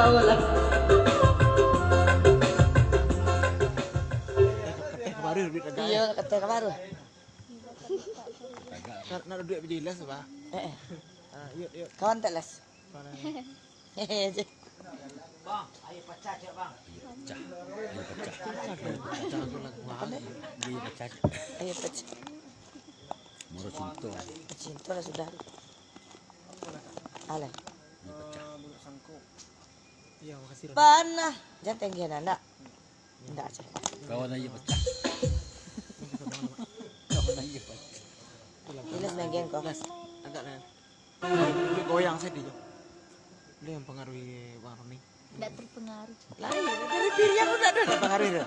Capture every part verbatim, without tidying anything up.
Tahu lah. Kateh ka baruah duit tagak. Iyo, kateh ka baruah. Nak, nak duduak bilik les, bah. Eh, eh. Ah, yuk, yuk. Kawan tak les? Kawan. Hehe, je. Bang, ayo pacah cek, Bang. Pacah. Ayo pacah. Pacah tu lagu. Apa? Ayo pacah. Ayo pacah. Moro cinto. Cinto lah sudah. Alah. Ayo pacah. Iyo, makasih, Ron. Panah. Jan tenggihan anak. Indak, Ceh. Kawan aja pacah. Kawan aja pacah. Ilas megang kau. Ilas, agak lah. Goyang sajo. Dia yang pengaruhi Bang Roni. Ndak terpengaruh. Lah, iyo, dari pilihan tu ndak ado, ndak pengaruh tu.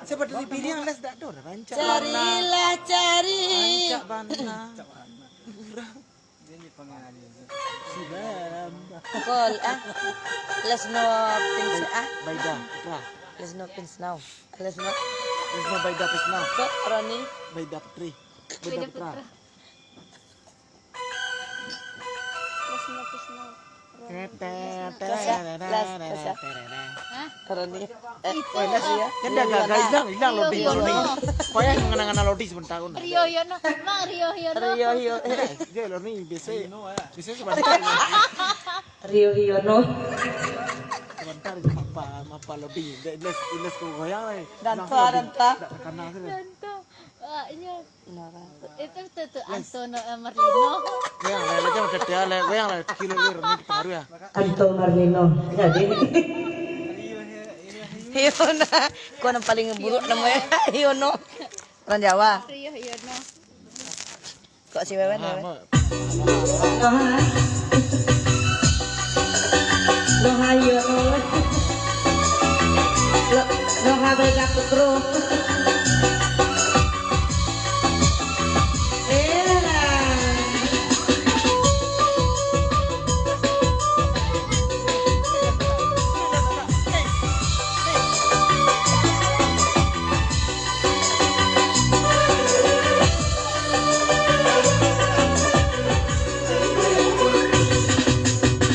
Sebab dari pilihan Ilas ndak ado, rancak. Carilah, cari. Rancak bana. Kol, ah. Lesno Pins, ah. Baida Putra. Lesno Pins now. Lesno. Lesno Baida Pins now. Kok Roni? Baida Putri. Baida Putra. Lesno Pins now. Roni. Terus ya, Las, terus ya. Hah? Roni. Eh, Wah, Las, iya. Kan dah gagah, hilang, hilang loading, Rio, Rio, Roni. No. Payah ngana-ngana loading sebentar, Roni. Rio Yono, Mang Rio Yono. Rio Yono. Eh, dia Roni, biasa. Biasa sebentar. Rio Yono. Sebentar, mapa, mapa loading. Dia, dia, dia goyang lah. Danto, Danto. Dak terkena tu. Danto. Ah, iya. Nora. Itu tuh, tuh, Antono, eh, Marlino. Goyang lah, lagi macam dia lah, goyang lah, kilo lir, ni pengaruh ya. Anto Marlino, jadi. Hiona, kau yang paling buruk namanya Hiono. Orang Jawa. Rio Hiono. Kok si Wewen, Wewen? Loha. Loha Hiono. Lo-, Loha Baida Putro. Eh.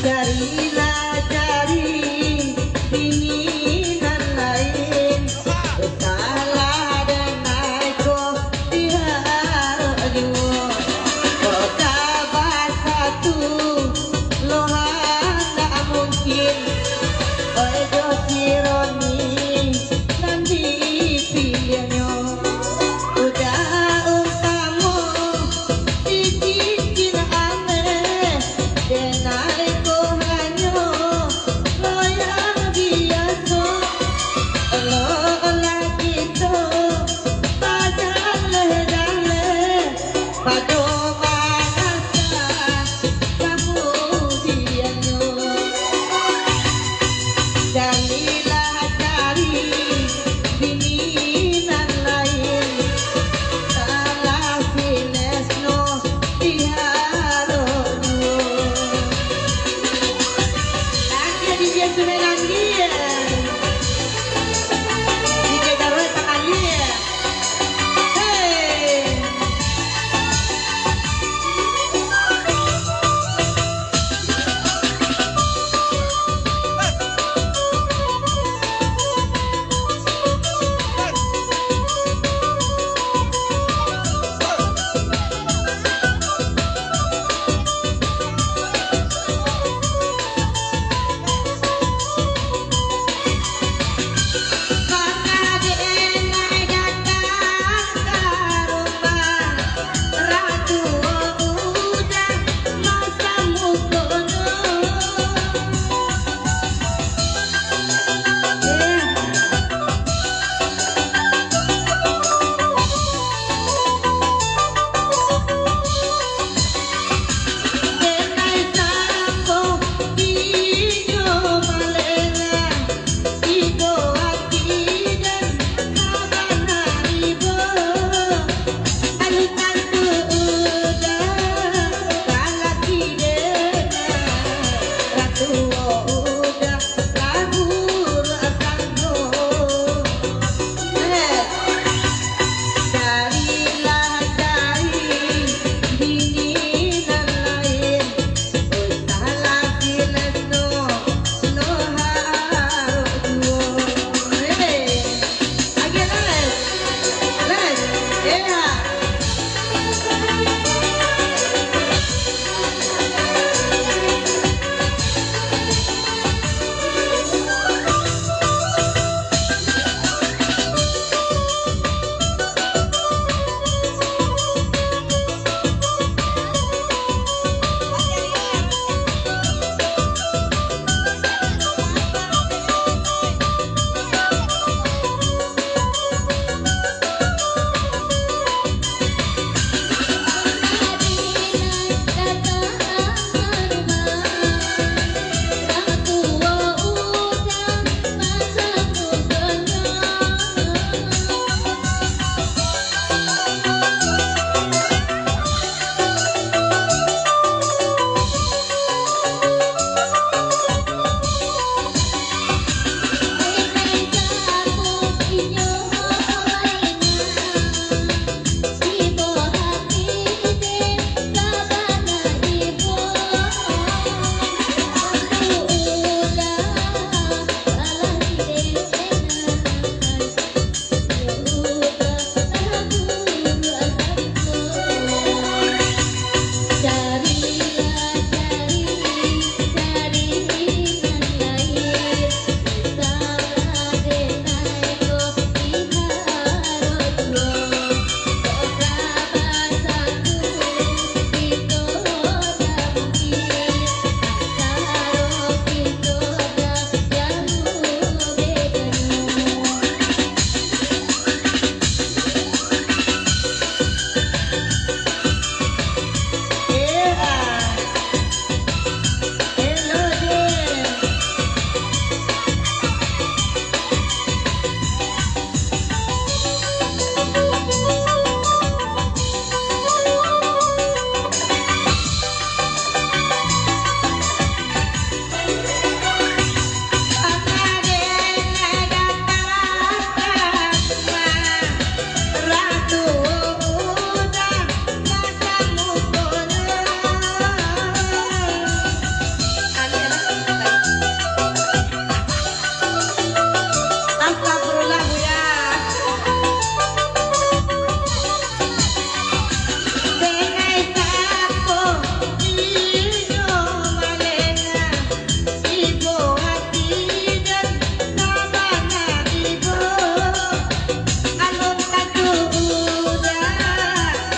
Carilah cari bini nan lain, salah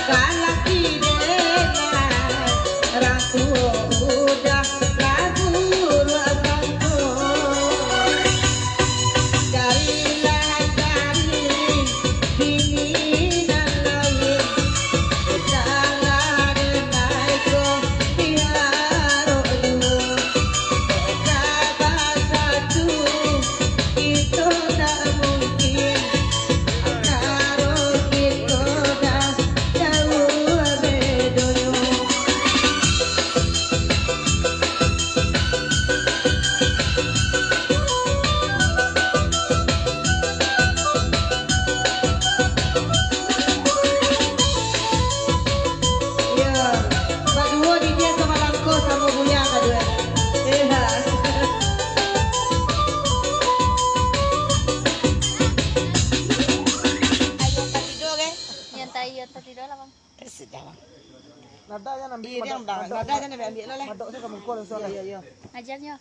Kalaki denai, rang tuo udah lagu ruak sangko. Carilah cari bini nan lain, utanglah denai ko diharok juo. Kok ka basatu, kito tak mungkin. Antaro kito dah jauah bedonyo. Iyo, baduo di dia sama langko, samo buya kaduo. Iyo. Ayo, tatido, guys. Yang tai, yang tatido lah, Bang. Eh, sudah, Bang. Nada jan ambiak, Iri madok, yang bang, madok, nada jan ambiak-ambiak lo, leh. Madok sajo ka muko langsung, leh. Iyo, iyo.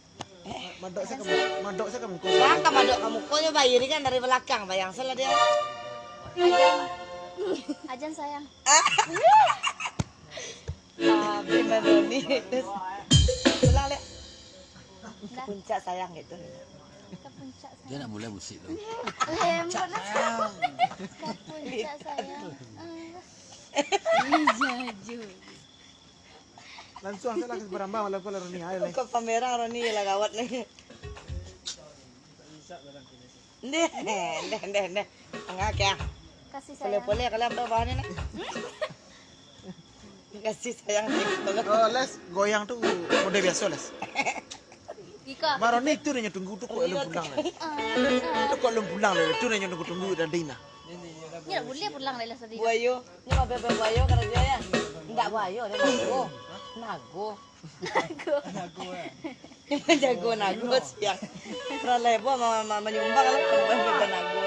Madok sajo ka mu-, madok sajo ka muko. Bang, ka madok ka muko nyo, Bang, iri kan dari balakang, bayang salah dia. Ajan. Ajan sayang. Ah, benar ni. Ulang, leh. Dah. Puncak sayang gitu. Ka puncak sayang. Dia nak mulai musik tu. Lembut lah. Ka puncak sayang. Ah. Ih, jajur. Langsung sajo lah ka barambang, walaupun lah Roni ayo lah. Kok pamerang Roni lah gawat ni. Ndeh, ndeh, ndeh, ndeh. Angah kya? Kasih sayang. Boleh-boleh kalian tahu bahannya, nah. Kasih sayang. Oh, Les, goyang tu mode biaso, Les. Iko. Maroni tu nan nyo tunggu tu, kok alun pulang, Les. Ah, ah. Tu kok alun pulang, Les. Tu nan nyo tunggu-tunggu tadi nah. Nyo dak buliah pulang, Les, tadi. Buayo. Nyo mabe-be buayo karajo, ya. Ndak buayo, deh, nago. Nago. Nago. Jago nago siang. Urang lebo ma-, ma-, manyumbang lah, korban beda nago.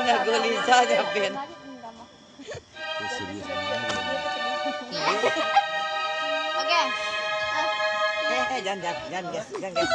Nago Liza nyo ben. Oh, serius. Oke. Eh, eh, jangan, jangan, jangan, guys, jangan, guys.